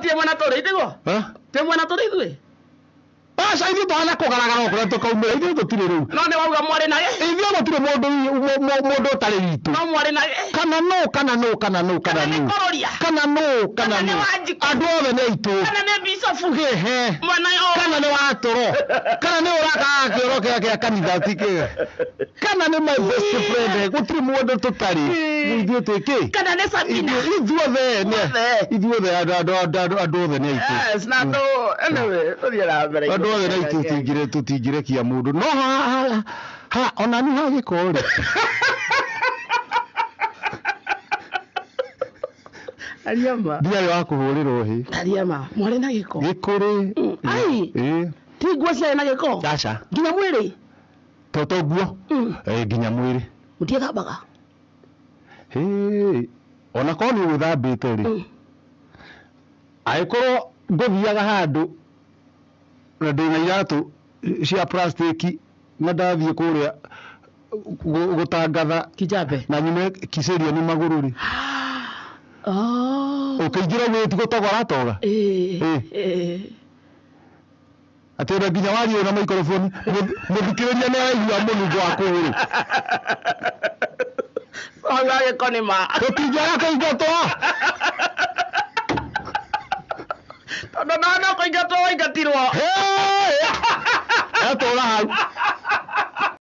Tie mwena tũrĩ itiguo? Ha? Tie mwena tũrĩ ithuĩ? Aca, ithuĩ tũhana kũgaragara o kũrĩa tũkaumĩra, ithuĩ tũtirĩ rĩu. No nĩ wauga mwarĩ na Ithuĩ gũtirĩ mũndũ mũndũ ũtarĩ witũ. No mwarĩ na Kana nũ, kana nũ, kana nũ, kana Kana nĩ nũ. Kororia? Kana nũ, kana Kana nĩ nũ. Wanjikũ? Andũ othe nĩ aitũ. Kana nĩ bicobu? Kĩhe. Mwena yo. Kana nĩ watoro. Kana nĩ ũrakaga kĩoro kĩa kĩa kanitha ti kĩ. Kana nĩ my best friend, gũtirĩ mũndũ tũtarĩ. Ithuĩ twĩ kĩ? Kana nĩ Sabina? Ithuothe nĩ Ithuothe. Ithuothe andũ andũ andũ andũ andũ othe nĩ aitũ. Yes, na andũ anyway, tũthiĩ na mbere. Andũ othe nĩ aitũ, tũtingĩrekia mũndũ. No ha ha ha ona ni ha gĩko rĩ. Aria ma. Ndiarĩ wa kũhũrĩrwo hĩ. Aria ma. Mwarĩ na gĩko. Gĩkũrĩ. Ai. Ĩ. Ti nguo ciarĩ na gĩko. Aca. Nginya mwĩrĩ. To to nguo. Eh, nginya mwĩrĩ. Mũtiethambaga. Hĩ. Ona korwo nĩ ũgwĩthambĩte rĩ. Angĩkorwo ngũthiaga handũ na ndĩna iratũ cia plastic na ndathiĩ kũrĩa gũtangatha Kijabe. Na nyume Kiserian magũrũ rĩ. Oh. Ũkĩingĩra ũguo ti gũtoga ũratoga. Eh. Eh. Eh. Atĩ ona nginya waria na maikoroboni mũthikĩrĩria nĩ araigua mũnungo wa kũgũrũ. Wauga gĩko nĩ ma. Tũtingĩaga kũingatwo. Tondũ no no kũingatwo waingatirwo. Etũra hau.